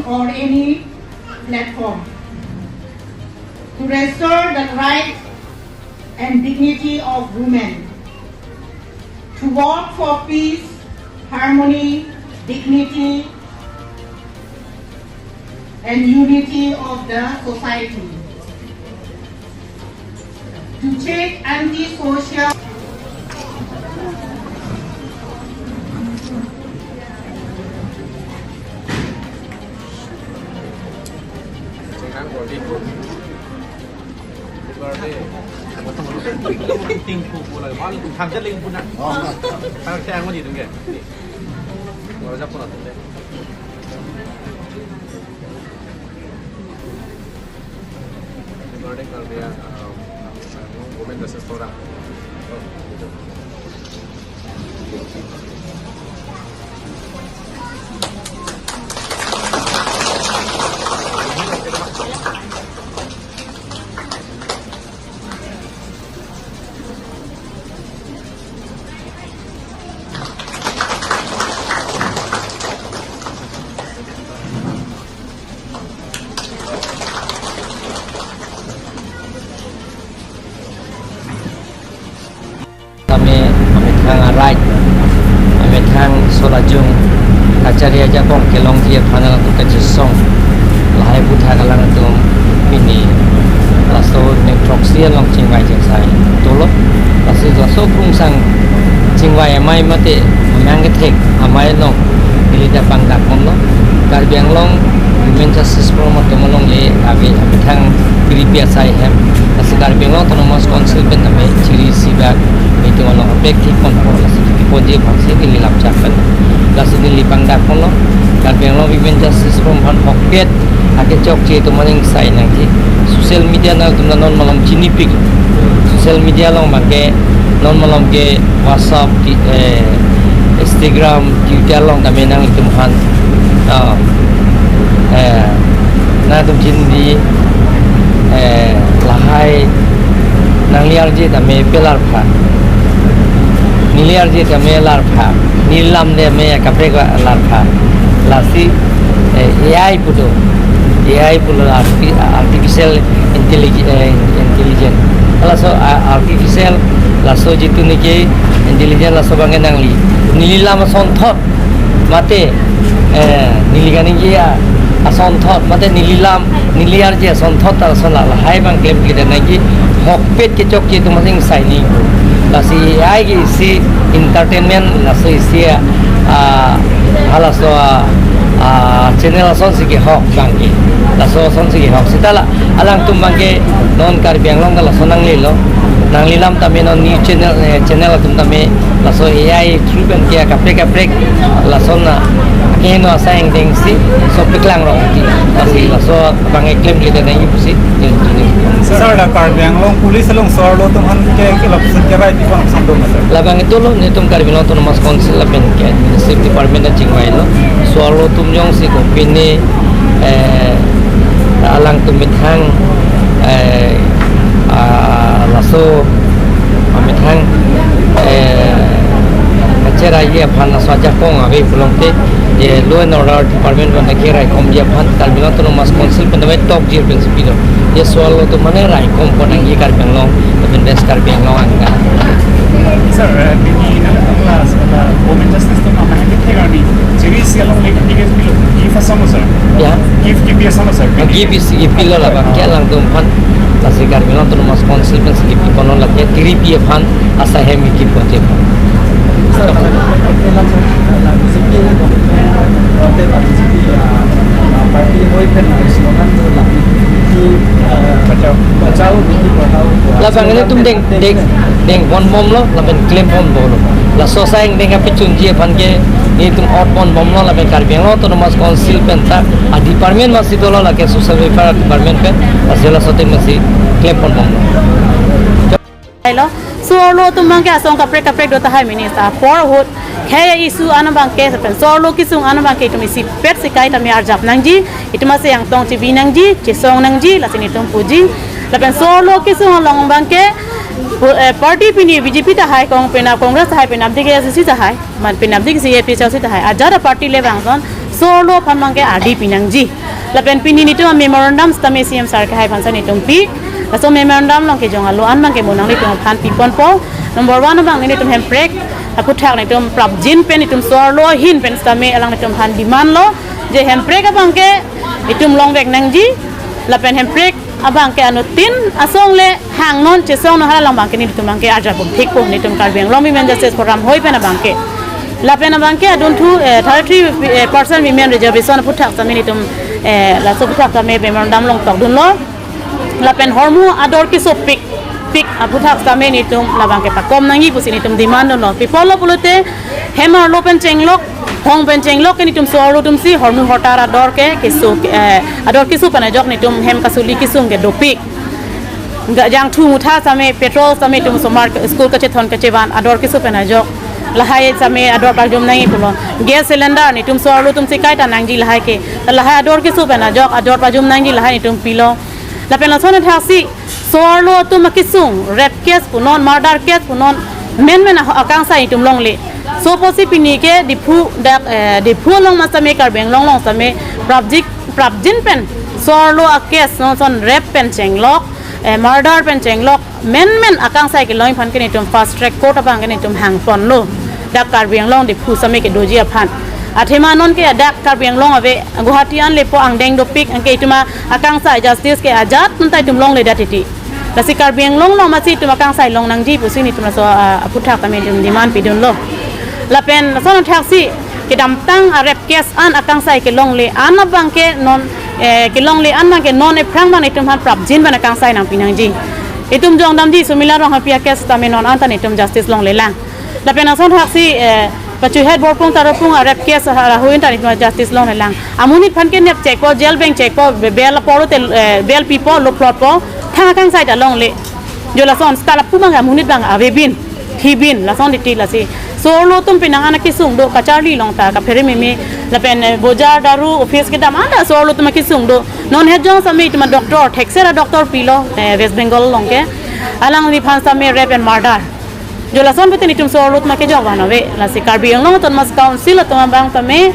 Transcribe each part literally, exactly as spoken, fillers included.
or any platform, to restore the rights and dignity of women, to work for peace, harmony, dignity, and unity of the society, to take anti-social Regarding Karbi, uh, Women Justice Forum. Tame amethang a-right, amethang solajung kachari ajakong kelongji aphan alangtum kachesong lahai aputhak alangtum pini laso ningthroksi along chingvai chingsai dolo. Laso laso krungsang chingvai amei mate amang kethek amei along neli ta pangdak ponlo. Karbi Anglong Women Justice Forum atum along le ave amethang kiripi asai hem. Laso Karbi Anglong Autonomous Council pen tame chiri isi bak itum along abek thik ponpo, laso thik ponji aphansi neli lamchak pen. Laso neli pangdak ponlo. Karbi Anglong Women Justice Forum aphan hokpet akechokche atum aning sai nangji. Social media nangtum non malom chinipik. Social media along abangke non malom ke WhatsApp, ti-, eh, Instagram, Twitter along tame nangtum aphan, ah, eh, nangtum chinidi, eh, lahai nangli arje tame pelar pha. Neli arje tame lar pha. Neli lam tame kaprek lar pha. Lasi, eh, A I pu do. A I pulo artifi-, artificial intellig-, eh, intelligence. Laso, a-, artificial, laso jitu neke intelligence laso abangke nangli. Neli lam asonthot mate, eh, neli kaningje a-, asonthot mate neli lam, neli arje asonthot ta laso la, lahai abang klemkle nangji hokpet kechokche atum aning sai nangji. Lasi A I ke isi entertainment, laso isi, ah, halaso, ah, ah, channel asonsi kehok abangke. Laso asonsi kehok. Seta la alangtum abangke non Karbi Anglong ta laso nanglelo. Nangli lam tame non news channel, eh, channel atum tame laso A I through pen ke kaprek kaprek lason na kehingno asai angdeng si so paklang rong ti. Lasi laso abangke klemkle nangji pusi. Sir, la Karbi Anglong Police along so-arlo atum aphan ke, ke lapuson kerai pi pon sangdong, sir? Labang itulo, netum Karbi Anglong Autonomous Council lapen ke Administrative Department ta chingvailo. So-arlo atum jongsi kopine, eh, alangtum methang, eh, ah, laso, ah, methang, eh, kacheraiji aphan laso ajakong ave pulote, je Law and Order Department aphan keraikomji aphan Karbi Anglong Autonomous Council pen tame tokjir pensi pilo. Je so-arlo atum mane raikom pon nangji Karbi Anglong, lapen West Karbi Anglong angga. Sir, eh, pini nangtum la, la Women Justice atum amahang kethek arni chiri isi along le case pilo, gift asong, sir? Ya. Gift kipi asong, sir? Gift isi kipilo labang ke alangtum aphan, lasi Karbi Anglong Autonomous Council pensi kipi ponlo, lake kiripi aphan asai hem kipi ponji aphan. Sir, B J P, B J P, ah, party hoi pen slogan do la, beti, ah, bachao, beti padhao. Labang netum deng, deng, deng pon bomlo, lapen klem pon bomlo. Laso asai angdeng kapachunji aphan ke netum out pon bomlo, lapen Karbi Anglong Autonomous Council pen ta a-department masi dolo, lake Social Welfare Department pen, lasi laso atum masi klem pon bomlo. Hello. So-arlo atum abangke asong kaprek kaprek do tahai, minister apor ahut khei issue an abangke, lapen so-arlo kesung an abangke itum isipet sikai tame arjap nangji, itum asai angtong chebi nangji, chesong nangji, lasi netum puji. Lapen so-arlo kesung along abangke, pu-, eh, party pini B J P tahai, kong penap Congress tahai, penapdik A I C C tahai, man penapdik si A P H L C tahai, ajat a-party le bangson, So-arlo aphan abangke ardi pinangji. Lapen pini netum a-memorandum sitame C M sir kehai aphan si netum pi. Laso memorandum along kejong alo an abangke mo nanglitum aphan piponpo. Number one abang netum hemprek aputhak netum prapjin pen netum so-arlo ahin pen sitame alanglitum aphan demand lo. Je hemprek abangke netum longvek nangji. Lapen hemprek abangke anuttin asong le hangnon chesongnon, hala abangke netum abangke arjapon thikpo, netum Karbi Anglong Women Justice Forum hoi pen abangke. Lapen abangke adunthu, eh, thirty-three, eh, percent women reservation aputhak sitame netum, eh, laso aputhak sitame memorandum along tokdunlo. Lapen hormu ador kesopik pik aputhak sitame netum labangke pakom nangji pusi netum demand dunlo. Pi apotlo pulote hem arlo pen chenglok, hong pen chenglok ke netum so-arlo atum si hormu hortar ador ke keso, eh, ador keso pen ajok netum hem kasuli kesung kedopik. Ga jangthu mutha sitame petrol sitame netum osomar school kachethon kachevan ador keso pen ajok. Lahai sitame ador parjum nangji pulo. Gas cylinder netum so-arlo atum si kaita nangji lahai ke. Lahai ador keso pen ajok ador parjum nangji lahai netum pilo. Lapen lason athaksi so-arlo atum akesung, rape case punon, murder case punon, menmen ah-, akangsai netum longle. So pusi pini ke Diphu dak, eh, Diphu along ma sitame Karbi Anglong along sitame prapjik, prapjin pen so-arlo a-case non son rape pen chenglok, eh, murder pen chenglok, menmen akangsai kelong aphan ke netum fast track court abangke netum hangponlo. Dak Karbi Anglong Diphu sitame kedoji aphan. Athema non ke dak Karbi Anglong ave, Guwahati an lepo angdeng dopik, anke itum akangsai justice ke ajat nonta itum longledet titi. Lasi Karbi Anglong along masi itum akangsai long nangji pusi netum laso, ah, aputhak sitame netum demand pidunlo. Lapen lason athaksi kedamtang a-rape case an akangsai kelongle an abangke non, eh, kelongle an abangke non ephrang abang netum aphan prapjin pen akangsai nangpi nangji. Itum jongdamji Sumila Ronghapi a-case sitame non anta netum justice longlelang. Lapen lason athaksi, eh, pachuhet Borpung Tarapung a-rape case ha-, ahui anta netum justice longlelang. Amonit aphan ke nepchekpo, jail bengchekpo, be-, bail apor te, eh, bail pipo, lophlotpo, thang akangsai ta longle. Jo lason seta lapu abang amonit abang avebin, thibin, lason titi lasi. So-arlo atum penang an akesung do, kacharli along ta, kaphere meme, lapen, eh, bojar daru, office kedam anta so-arlo atum akesung do. Non het jong sitame itum a-doctor, thekser a-doctor pilo, eh, West Bengal along ke. Alangliphan sitame rape and murder. Jo lason pute netum so-arlo atum akejok abang ave. Lasi Karbi Anglong Autonomous Council atum abang sitame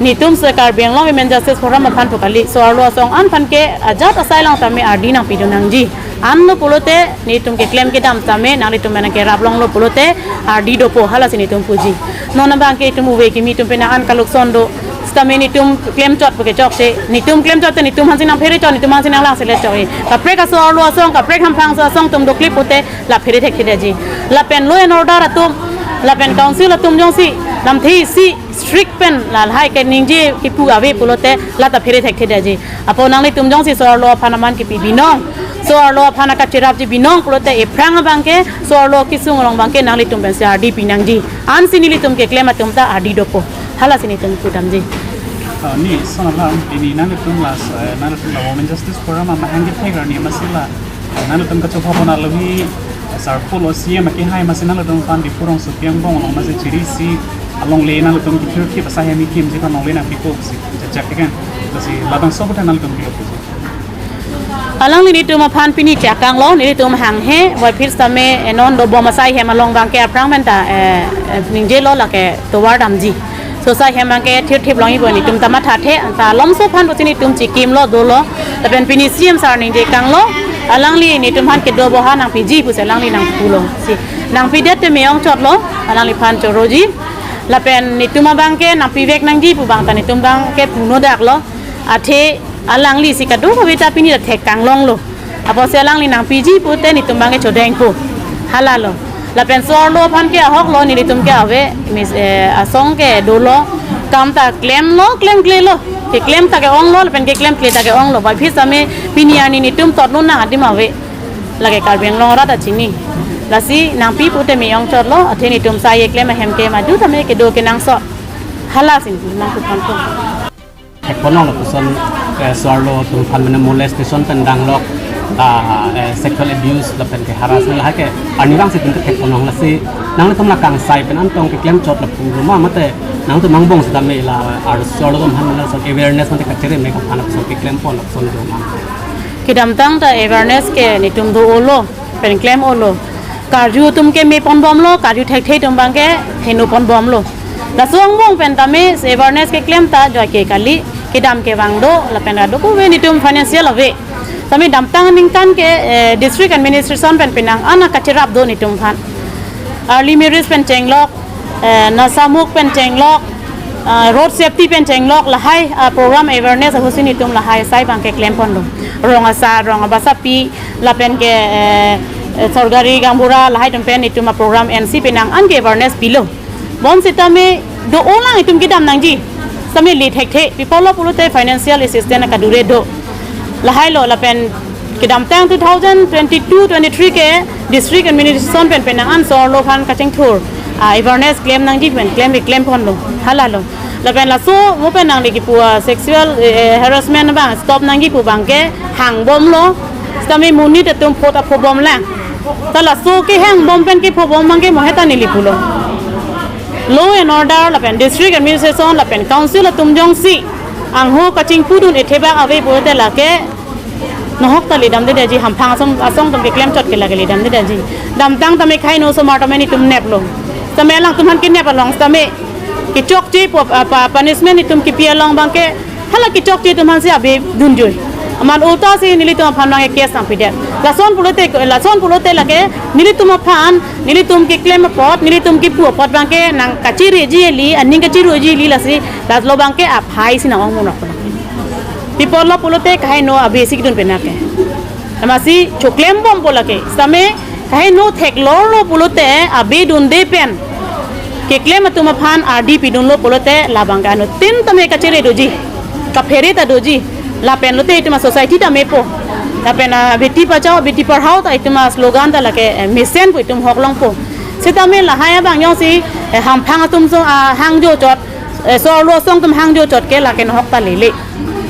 netum si Karbi Anglong Women Justice Forum aphan pu kali. So-arlo asong an aphan ke ajat asai along sitame ardi nangpidun nangji. Anlo pulote netum keklem kedam sitame nanglitum mena kerap longlo pulote ardi dopo, halasi netum puji. Non abangke itum ove kimi atum penang an kalukson do. Sitame netum klemchot pu kechokche. Netum klemchot te netum aphan si nangphere chot, netum aphan si nanglangselet chot. Kaprek aso-arlo asong, kaprek hamphang aso asong atum doklip pute la phere thekthedetji. Lapen law and order atum, lapen council atum jongsi lamthe isi strict pen la lahai ke ningje kipu ave pulote la ta phere thekthedetji. Apot nanglitum jongsi so-arlo aphan aman kipi binong, so-arlo aphan akacherapji binong pulote ephrang abangke so-arlo kesung along abangke nanglitum pensi ardi pinangji. Ansi nelitum keklem atum ta ardi dopo. Halasi netum pudamji. Ah, ni, so na lang, ini nanglitum la, eh, nanglitum la Women Justice Forum amahang kethek arni masi la, eh, nanglitum kachobha pon alohi, eh, sarpo lo C M akehai masi nanglitum aphan Diphu rongsopi angbong along masi chiri isi alongle nanglitum kithir thip asai hem ikimji aphan longle nangpikokji, chechak ikan. Lasi labangso aphuthak nanglitum pilo puji. Alangli netum aphan pini chakanglo, netum hanghe, puvoiphit sitame, eh, non dobom asai hem along abangke aphrang pen ta, eh, eh, ningjelo lake tovar damji. So asai hem abangke thirthip longji pu netum ta mathathe, ta malomso aphan pusi netum chikimlo dolo. Lapen pini C M sir ningjekanglo, alangli netum aphan kedo aboha nangpiji pusi alangli nangpulo. Si nangpidet te me-ongchotlo, alangliphan choroji. Lapen netum abangke nangpivek nangji pu abang ta netum abangke punodaklo. Athe alanglisi kadokave ta pini ta thek kanglonglo. Apotsi alangli nangpiji pute netum abangke chodengpo. Halalo. Lapen so-arlo aphan ke ahoklo, nelitum ke ave, mis, eh, asong ke dolo. Kam ta klemlo, klemklelo. Keklem ta ke-onglo, lapen keklemkle ta ke-onglo. Puvoiphit sitame pini arni netum totnun nang adim ave. Lake Karbi Anglong arat ta chini. Lasi nangpi pute me-ongchotlo, athe netum sai keklem ahem ke madu tame kedo kenangsot. Halasi nangkuphan po. Thekponlong lapuson, eh, so-arlo atum aphan mane molestation pen danglok, ah, eh, sexual abuse lapen ke harassment lahai ke arnivang si itum thekponlong, lasi nanglitum la kangsai pen antong keklemchot lapu ruma mate nangtum angbong sitame la ar so-arlo atum aphan mane lason awareness mate kachere me kaphan lapuson keklempon lapuson doma. Kedamtang ta awareness ke netum do-olo, pen klem-olo. Karju atum ke meponbomlo, karju thekthe atum abangke henoponbomlo. Laso angbong pen tame awareness keklem ta joike kali, kedam kevang do, lapen kadokave netum financial ave. Tame damtang aningkan ke, eh, district administration pen penang an kacherap do netum aphan. Early marriage pen chenglok, eh, nasamuk pen chenglok, eh, road safety pen chenglok, lahai, eh, program awareness ahutsi netum lahai asai abang keklem pon do. Rong asar, rong abasapi, lapen ke, eh, eh, sorkari gaonbura lahai atum pen netum aprogram ensi penang an ke awareness pilo. Bom sitame do-olang itum kedam nangji. Sitame le thekthe, pi apotlo pulote financial assistance kadure do. Lahai lo lapen kedamtang two thousand twenty-two twenty-three ke district administration pen penang an sorlo aphan kachingthur, ah, awareness klem nangji pen klem keklem ponlo. Halalo. Lapen laso mo pen nangli kipu, ah, sexual, eh, harassment abang stop nangji pu abang kehang bomlo. Sitame monit atum phot apho bomlang. Ta laso kehang bom pen kepho bom abang ke mo heta neli pulo. Law and order lapen district administration lapen council atum jongsi angho kachingpudun ethebak ave pulote lake nahok ta ledamdedetji, hamphang asong asong atum keklem chot ke lake ledamdedetji. Damtang tame khei no osomar tame netum neplo. Tame alangtum aphan kenep along tame kechokche pu, apa, punishment netum kepi along abang ke hala kechokche atum aphansi abe dunjui. Amat ulta si nelitum aphan abang ke case nangpidet. Lason pulote, lason pulote lake nelitum aphan, nelitum keklem apot, nelitum kepu apot abang ke nangkachireji eli, aning kachiruji eli lasi, lalo abang ke aphai si nang-ong monok. Pi apotlo pulote khei no abe si kedun penang ke. Amatsi choklem bompo lake. Sitame khei no theklorlo pulote abe dunde pen keklem atum aphan ardi pidunlo pulote labang ke anuttin tame kachere doji, kaphere ta doji. Lapen lote itum a-society tame po. Lapen, ah, Beti Bachao, Beti Padhao ta itum a-slogan ta lake, eh, mesen pu itum hok longpo. Sitame lahai abang jongsi, eh, hamphang atum so, ah, hangjo chot, eh, sorlo asong atum hangjo chot ke lake nahok ta lele.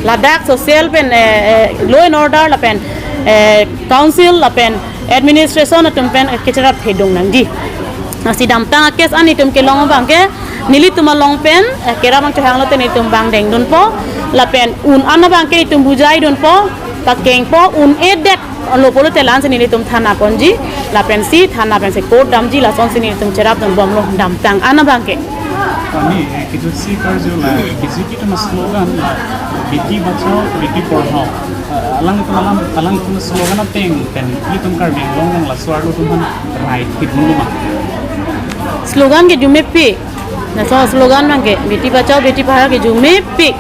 Ladak social pen, eh, eh, law and order lapen, eh, council lapen administration atum pen, eh, kecherap thedung nangji. Lasi damtang a-case an itum kelong abang ke nelitum along pen, eh, kerap nangchohanglo te netum abang dengdunpo. Lapen un an abang ke itum bujaidunpo, pakengpo, un-edet lo pulote la-ansi nelitum thana ponji, lapensi thana pensi court damji, lasonsi nelitum cherapdun bomlo damtang an abang ke. Kami, eh, kejutsi karju la, B J P atum slogan la, Beti Bachao, Beti Padhao. Eh, alangtum alam, alangtum slogan ateng pen, itum Karbi Anglong along laso arlo atum aphan rai thip numa. Slogan ke arjumepik. Laso slogan abang ke, Beti Bachao, Beti Padhao ke arjumepik.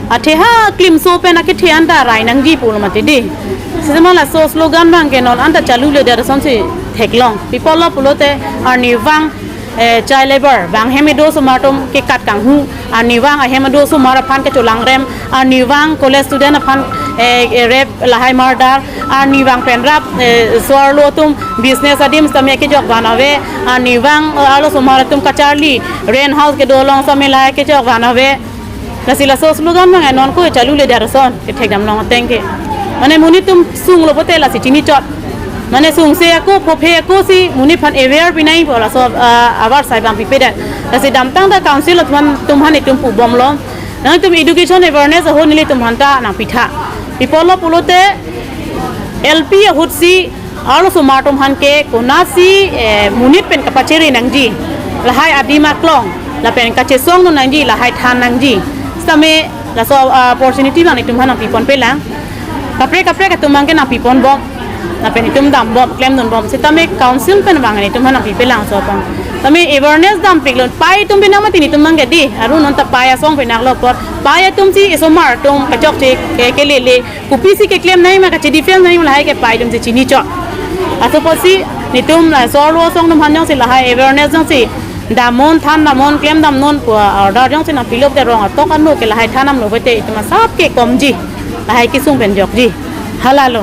Athe ha klimso pen akethe anta rai nangji pulo mati di. Sitame laso slogan abang ke non anta chaluledet asonsi theklong. Pi apotlo pulote arnivang, eh, child labour abang hem kedo osomar atum kekat kanghu, arnivang ahem kedo osomar aphan kecholangrem, arnivang college student aphan, eh, eh, rape lahai murder, arnivang pen rap, eh, sorlo atum business adim sitame kejok van ave, arnivang, eh, arlo osomar atum kacharli rent house kedo along sitame lahai kejok van ave. Lasi laso slogan abang non ko chaluledet ason kethekdam long ateng ke. Mane monit atum sunglo pulote lasi chini chot. Mane sungse ako, phophe ako si monit aphan aware pinangpo laso, ah, aware asai abang pipedet. Lasi damtang ta council atum aphan, atum aphan itum pu bomlo. Nangtum education awareness ahut nelitum aphan ta nangpitha. Pi apotlo pulote L P ahutsi arlo osomar atum aphan ke konatsi, eh, monit pen kapachere nangji, lahai adim aklong lapen kachesongdun nangji, lahai than nangji. Sitame laso, ah, opportunity abang itum aphan nangpipon pelang. Kaprek kaprek atum abang ke nangpipon bom. Lapen itum dam bom, klemdun bom. Sitame council pen abang itum aphan nangpipelang so abang. Tame awareness dampiklo. Pei atum penang mati netum abang ke di. Aru non ta pei asong penang lo apot. Pei atumsi osomar atum kachokche ke, kelele. Kopisi keklem nangma, kachi defense nangma lahai ke pei atumsi chini chot. Laso apotsi netum la sorlo asong atum aphan jongsi lahai awareness jongsi damnon, than damnon, klem damnon pu order jongsi nangpilo te rong atok ano ke lahai than damlo pulote itum asap ke komji. Lahai kesung pen jokji. Halalo.